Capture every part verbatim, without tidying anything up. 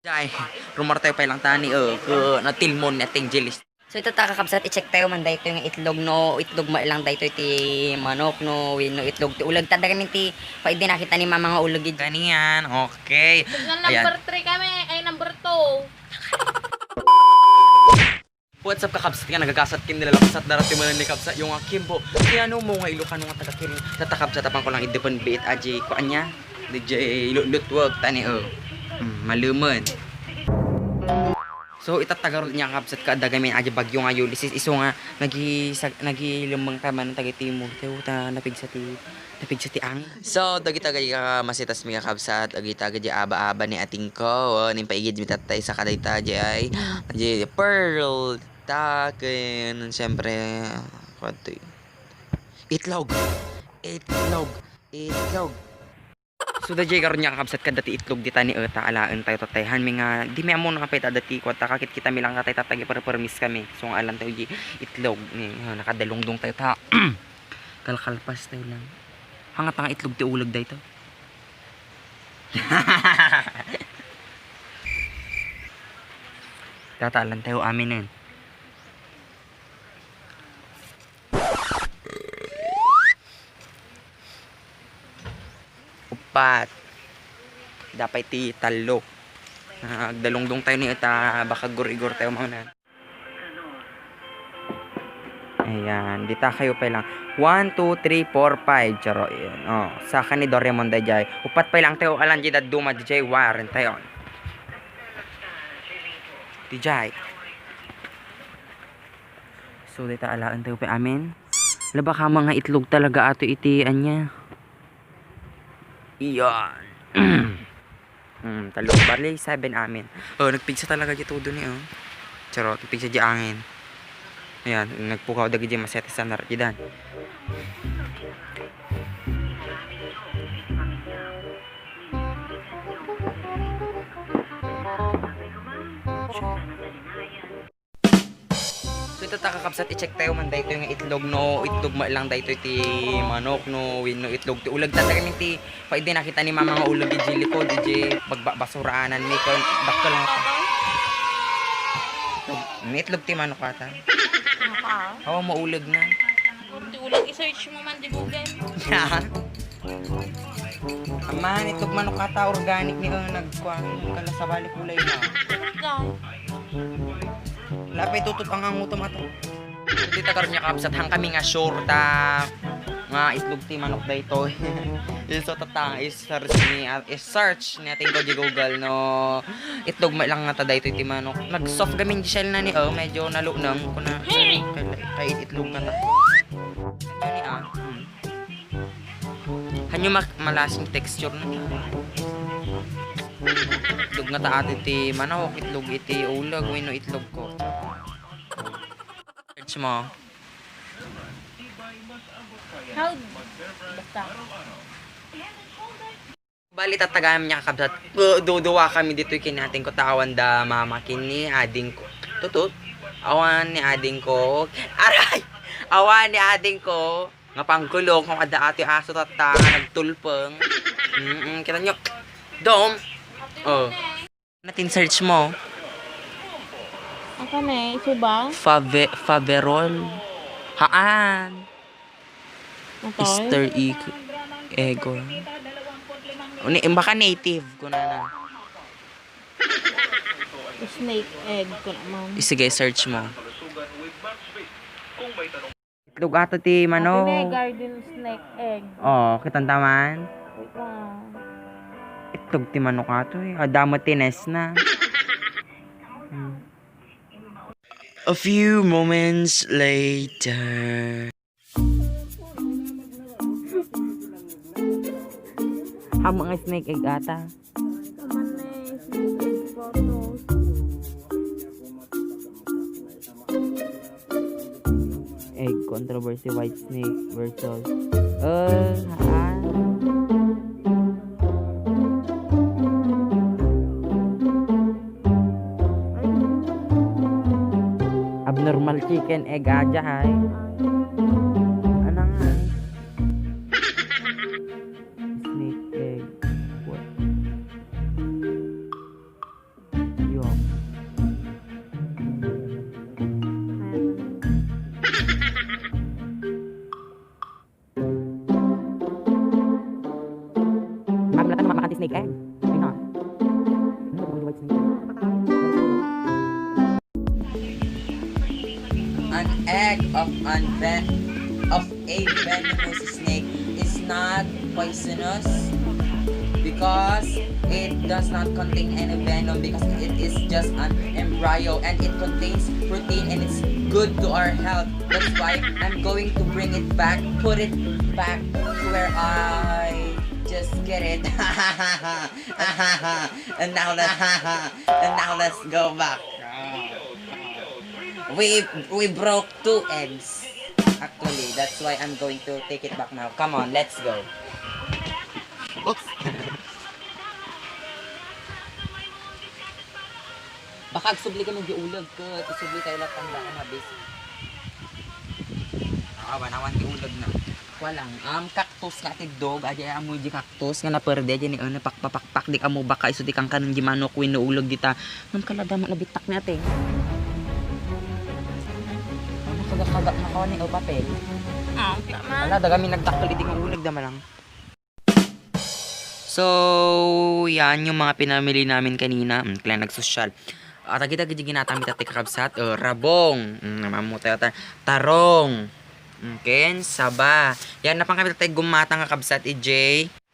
Jay, rumartayo pay lang tani, eh, ke natilmon ni Ating Jelis. So, ita ta, kakabsat, i-check tayo man daytoy nga itlog, no itlog man lang daytoy ti manok, no wenno itlog ti uleg. Ta dagami ti, pwede nakita ni mama nga uleg iti. Kanian, okay. Ayan. Number three kami, ay, number two. What's up, kakabsat, nga nagagasat ken nilalapsat, darating man ni kabsat yung akimbo. Kaya no mo nga Ilocano nga taga Kiring, tatakabsat apang ko lang idepon biit aji ko anya. D J lutlutuag tani, oh. Hmm, malumen. So, ita ta garud nga kabsat, kaadda gamin aji bagyo nga Ulysses, isu nga nagi-, sag-, nagilemmeng ta man taga Timor. Tayo ta napigsa ti, napigsa ti angin. So, dagita gaji ka masitas mi nga kabsat, dagita gaji aba-aba ni ating ko, oh, nimpaigid mi tattay sa kadayta, J I. J I Pearl, ta, ken, siyempre, kuwan to, itlog. Itlog. Itlog. So, da J I garud nga kakabsat, kadda ti itlog dita ni eta, alaen tayo tatay. Han mi nga, di mi ammo nakapita dati, kuwan ta, kakit kita mi lang katay tatay, perpermis kami. So, nga alan tayo di itlog. Ni, ah, nakadalungdong tayo ta. Kalkalpas tayo lang. Hanga ta nga itlog ti uleg dayta. Tatalan tayo aminen. Upat. Dapay ti tallo. Agdalungdong tayo ni eta, baka gur-igor tayo mauna. Ayan, dita kayo pa lang. One, two, three, four, five. Charo, yun. Oh, saka ni Doraemon da jay. Upat pa lang tayo, alam di daduma di jay, waren tayo. Di jay. So, dita alaen tayo pa amin. Laba ka mga itlog talaga ato iti anya. Iyan. Hmm, tallo. Bali, seven amin. Oh, nagpigsa talaga di todo ni, oh. Charot, nagpigsa di angin. Ayan, nagpukaw dagi di masete sa naratidan. So, ita ta, kakabsat, i-check tayo man daytoy nga itlog, no itlog man lang daytoy ti manok, no wenno itlog ti uleg. Ta dagami ti, pwede nakita ni mama nga uleg iti likod, iti pagbabasuraanan mi, ken dakkel nga. Ni itlog ti manok ata. Ano ka? Awa, mauleg na. Ti uleg, i-search mo man di Google. Yan. Aman, itlog manok ata, organic ni, oh, nagkuan, kala sabali kulay na. Guys. Lapay tutut ang angutom ato. Dita garud nga kabsat, han kami nga sure ta nga itlog ti manok daytoy. Isu ta ta, is-search ni, ah, is-search ni ating ko di Google, no itlog man lang nga ta daytoy ti manok. Nag-soft gamin di shell na ni, oh, medyo nalunang ko na. Kay, kay itlog na ta. Ano ni, ah? Hmm. Hanyo mak-, malasing texture na. Itlog nga ta ati ti manok, itlog iti uleg, wenno itlog ko. Search mo. How? Basta. Bali, tatagayam nga kakabsat. Du-, duduwa kami ditoy ken ni ating ko, ta awan da mama ken ni ading ko. Tutut. Awan ni ading ko. Aray! Awan ni ading ko. Nga pangkulong, kung adda atoy aso tatta, nagtulpeng. Mm-mm, kita nyo. Dom. Oh. Natin search mo. Aka na eh, isu ba? Fave-, Faverol. Haan. Ito eh. Easter egg. Egg. Ni, baka native ko na na. Snake egg ko naman. Sige, search mo. Itlog ato ti manok. Ate, garden snake egg. Oh, kitanta man. Wait lang. Itlog ti manok ato eh. Ah, damo ti nest na. Hmm. A few moments later. Amo nga snake egg ata. Kaman na eh, snake egg photos. Egg controversy, white snake versus, eh, haan. Abnormal chicken egg aja ay. Ano nga eh? Snake egg. What? Egg of an ven- of a venomous snake is not poisonous because it does not contain any venom, because it is just an embryo and it contains protein and it's good to our health. That's why I'm going to bring it back, put it back to where I just get it. And now let's and now let's go back. We we broke two eggs. Actually, that's why I'm going to take it back now. Come on, let's go. Oops. Baka agsubli kami di ulag ket isubli tayo lang tanda ka mabis. Awan, awan di ulag na. Walang, um, cactus nga ti dog, adi amo di cactus nga naperde, adi ni, ano, pakpapakpak, di kamo baka isu ti kangkanan di manok, wenno ulag dita. Ngem kalada mo nabitak ni ate. Ano, kagak-kagak na ko ni, o, papel? Ah, tama. Wala, daga mi nagdakkel iti nga ulag, dama lang. So, yan yung mga pinamili namin kanina. Mm, kaya nagsosyal. At agad-agad yung ginatang mi tatay kakabsat. O, rabong. Mm, namamutay ata. Tarong. Mm, ken, saba. Yan, napang kami tatay gumatang kakabsat, E J.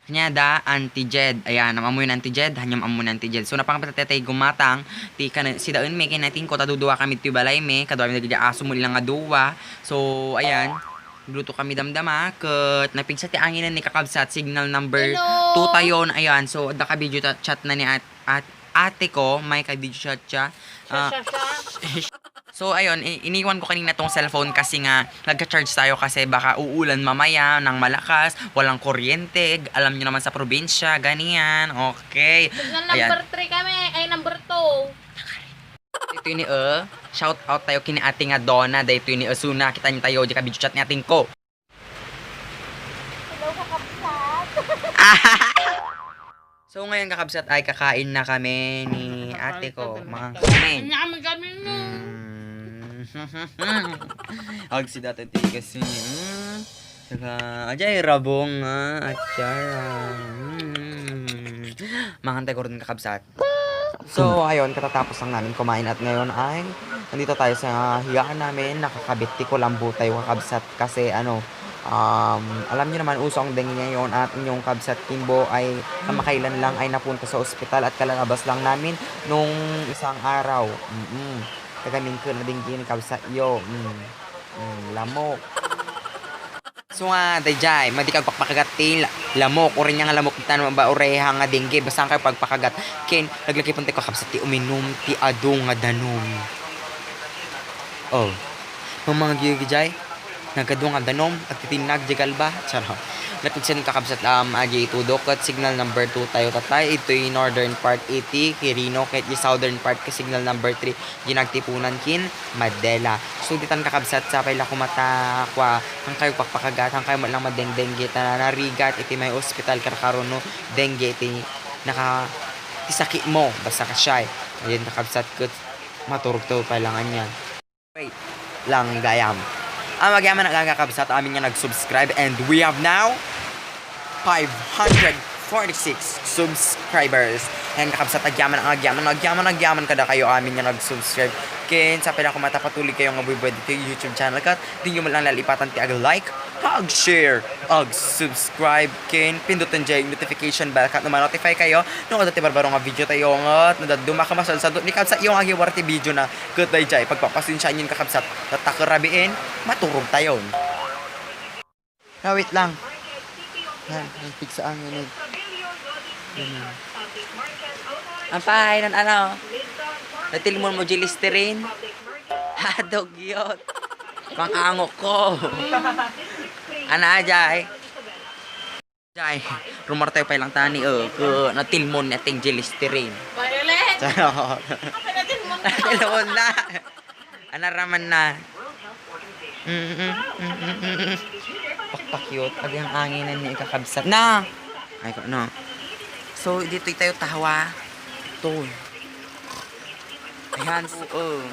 Kanya da, Auntie Jed. Ayan, namamu yun, Auntie Jed. Hanyam ammo ni Auntie Jed. So, napang kami tatay gumatang. Ti, kan, si daun mi, kinating ko, taduduwa kami ti balay mi. Kadwa mi dagiti aso mo ilang nga duwa. So, ayan. Nagluto kami damdama, ket napigsa ti anginen ni kakabsat, signal number Hello! two tayon, ayan. So, adda ka video ta-, chat na ni at, at, ate ko, may ka video chat siya. Ah, Siya, siya, siya. So, ayun, i-, iniwan ko kanina tong cellphone kasi nga nagcha-charge tayo kasi baka uulan mamaya ng malakas, walang kuryente, alam nyo naman sa probinsya, ganyan, okay. Signal Ayan. number three kami, ay number two. Daytoy ni, eh, shout out tayo kini ate nga Donna, daytoy ni, eh, Suna, kita niyo tayo, di ka video chat ni ating ko. Hello, kakabsat. So, ngayon, kakabsat, ay kakain na kami ni ate ko, mga kanin. Kanya kami kami ni. Mm. Agsi dati tigas ni, mm. Saka, ajay, rabong nga, atsara. Mm. Makantay ko rin, kakabsat. So, ayun, katatapos lang namin kumain at ngayon ay nandito tayo sa higaan namin. Nakakabit ti kulambo tayo, kakabsat, kasi ano, um, alam niyo naman, uso ang dengue ngayon at inyong kabsat Kimbo ay kamakailan lang ay napunta sa ospital at kalalabas lang namin nung isang araw. Mm-mm. Taga Mingke na dengue ni kabsat yo. Mm. Mm, lamok. So nga, dayjay, madi kagpakpakagat ti la-, lamok, uray nga lamok, di ta naman ba uray ha nga dengue, basta ang kayo pagpakagat. Ken, naglagipon ti kakabsat ti uminom ti adu nga danum. Oh. Mamangagyo jay, nagadu nga danum, agtitinnag, jay galba. Charot. Napigsan kakabsat, um, agi itudo, ket signal number two tayo tatay. Ito'y northern part iti Quirino, ket di southern part, ket signal number three. Ginagtipunan kin Mandela. So, ditan kakabsat, sapay la kumata, kua, hangkayo pakpakagat, hangkayo met lang madengdengge, ta narigat iti may ospital, karkarono, dengue iti naka-, ti sakit mo, basta kasyay. Ayan, kakabsat, ket maturog to pa lang anya. Wait lang, gayam. Ah, agyaman nga kakabsat, amin nga nag-subscribe, and we have now five hundred forty-six subscribers. Ayan, kakabsat, agyaman, agyaman, agyaman, agyaman kada kayo amin nga nag-subscribe. Ken, sapay lang kumata, patuloy kayo nga buy-buy dito yung YouTube channel kat. Di nyo man lang lalipatan ti ag-like, ag-share, ag-subscribe. Ken, pindutan dyan yung notification bell kat ma-notify kayo. No, dati barbaro nga video tayo nga, nadaduma ka masalsado. Ni kabsat yung agi war ti video na. Kat dahil dyan, pagpapasensyaan yun kakabsat. Tatakarabiin, maturog tayo. Ah, wait lang. Yan, ang pigsa ang inig. Ganyan. Ang pahay ng ano? Natilmon mo, G Listerine? Ha, dugyot. Pang-angok ko. Ana, Jay? Jay, rumar tayo pa ilang tani, oh. Ko, natilmon na ting G Listerine. Violet! Charot. Ano natin mo? Natilmon na. Anaraman na. Mm, mm, mm, mm, mm. Pakpakyot. Agi ang anginan ni ikakabsat na. Ay, ko, no. So, dito tayo tawa. Ito. Ayan, so, oh.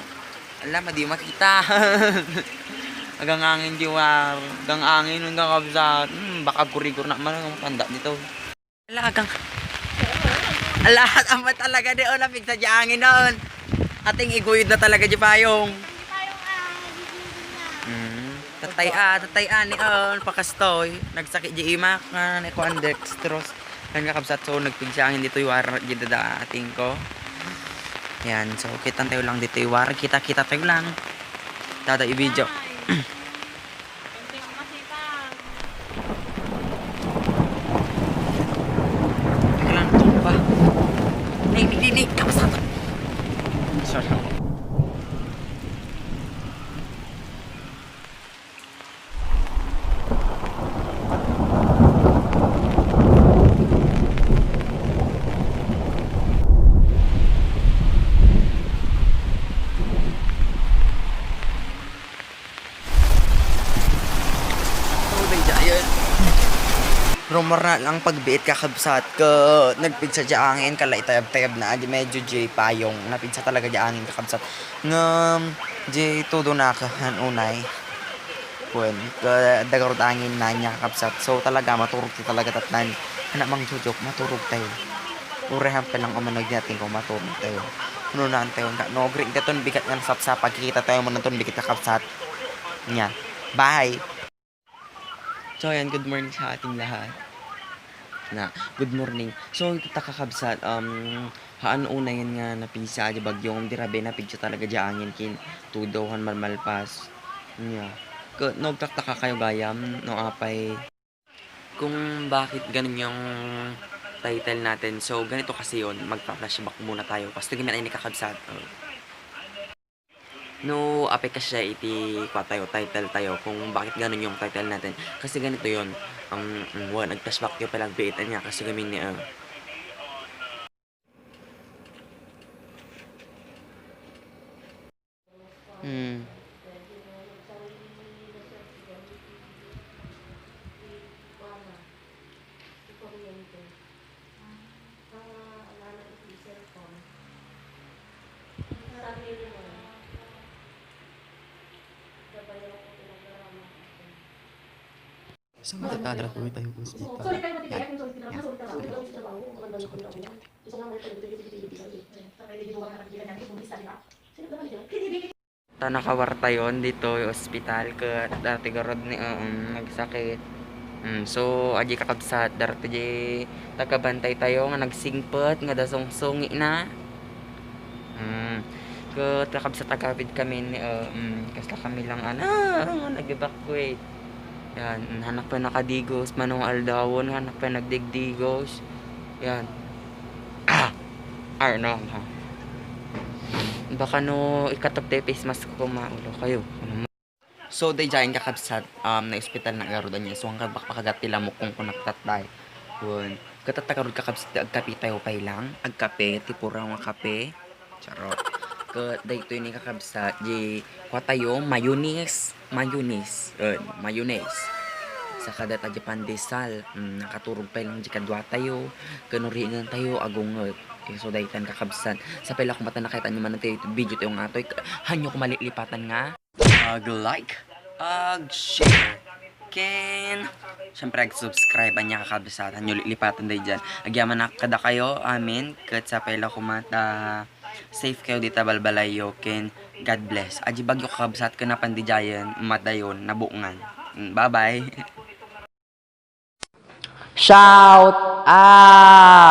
Alam, di makita. Agang angin, di war. Agang angin, ang kakabsat. Hmm, baka gurigur na man ang panda dito. Ala, agang. Ala, ama talaga di, oh, lapig sa di angin noon. Ating iguyod na talaga di payong. Tay-a, tatay-a ni, oh, pakastoy. Nagsakit di imak, nga ni kuan, dextrose. Yan, kakabsat, so, nagpigsa angin ditoy war, di dadating ko. Yan, so, kitan tayo lang ditoy war. Kita-kita tayo lang. Dada i-video. Teka lang, ito ba? Nay, nay, nay, nay, kabsat. Sorry. Rumor na lang pagbiit, kakabsat, ket nagpigsa di angin, kala itayab-tayab na, di medyo di payong, napigsa talaga di angin, kakabsat. Ngem, di tudo na ka, han unay. Wen, ka-, dagarud angin na niya, kakabsat. So, talaga, maturog ti talaga tatnan. Anak, Mang Jojok, maturog tayo. Urehan pa lang umano di natin kung maturog tayo. Nunaan tayo, nga, no, green ka ton, bigat nga nasapsap, pagkikita tayo mo ton, bigat, kakabsat. Niya. Bye! So, ayan, good morning sa ating lahat. Na, good morning. So, kita, kakabsat, um, haan una yan nga napisa di bagyo, ngem di rabi, napigsa talaga di angin kin tudo han malmalpas. Nya, ke-, nagtaktaka kayo gayam, no, apay, kung bakit ganun yung title natin. So, ganito kasi yun, magpa-flashback muna tayo. Kasi tingnan ni kakabsat. Oh. No, apay kasya iti kua tayo, title tayo, kung bakit ganun yung title natin. Kasi ganito yun, um, mm, well, nag-flashback yung palang biit niya, kasi kami ni, uh, hmm. Sa mata, tadra ko tayo kung sa dito. Yan. Yan. Sa kutsi dito. Ta nakawartayon ditoy ospital ket dati garud ni, um, nagsakit. Mm, so, adi kakabsat, dati di tagabantay tayo nga nagsingpet nga dasungsungi na. Mm, ket kakabsat, agawid kami ni, uh, mm, kasla kami lang, ano, nag-evacuate. Yan, hanak pa nakadigos, manong aldawon, hanak pa nagdigdigos. Yan. Ah! Arnong, ha? Baka no, ikatop tayo face mask ko, maulo kayo. So, daydiay kakabsat, um, na-ospital na garud ania. So, ang kabakpakagat ti lamok kung kunaktat, day. Kun, katatakarod kakabsat, agkape tayo pay lang. Agkape, ti puraw nga kape. Charot. Ket daytoy ni kakabsat, di kua tayo, mayonnaise. Mayonnaise. Eh, mayonnaise. Saka dayta di pandesal. Mm, nakaturog pay lang di kadua tayo. Kanurinan tayo, agunget. Eh, so, daytan kakabsat. Sapay la kung mata nakita nyo man tayo video tayo nga atoy. Hanyo kumalilipatan nga. Ag-like, ag-share, ken, syempre, ag-subscribe, ania, kakabsat, hanyo lilipatan daydiay. Agyamanak kadakayo, amen, ket sapay la koma ta safe kayo dita balbalayyo, ken God bless. Adi bagyo, kakabsat, ken napan daydiayen, madayon, nabungan. Mm, bye-bye. Shout out!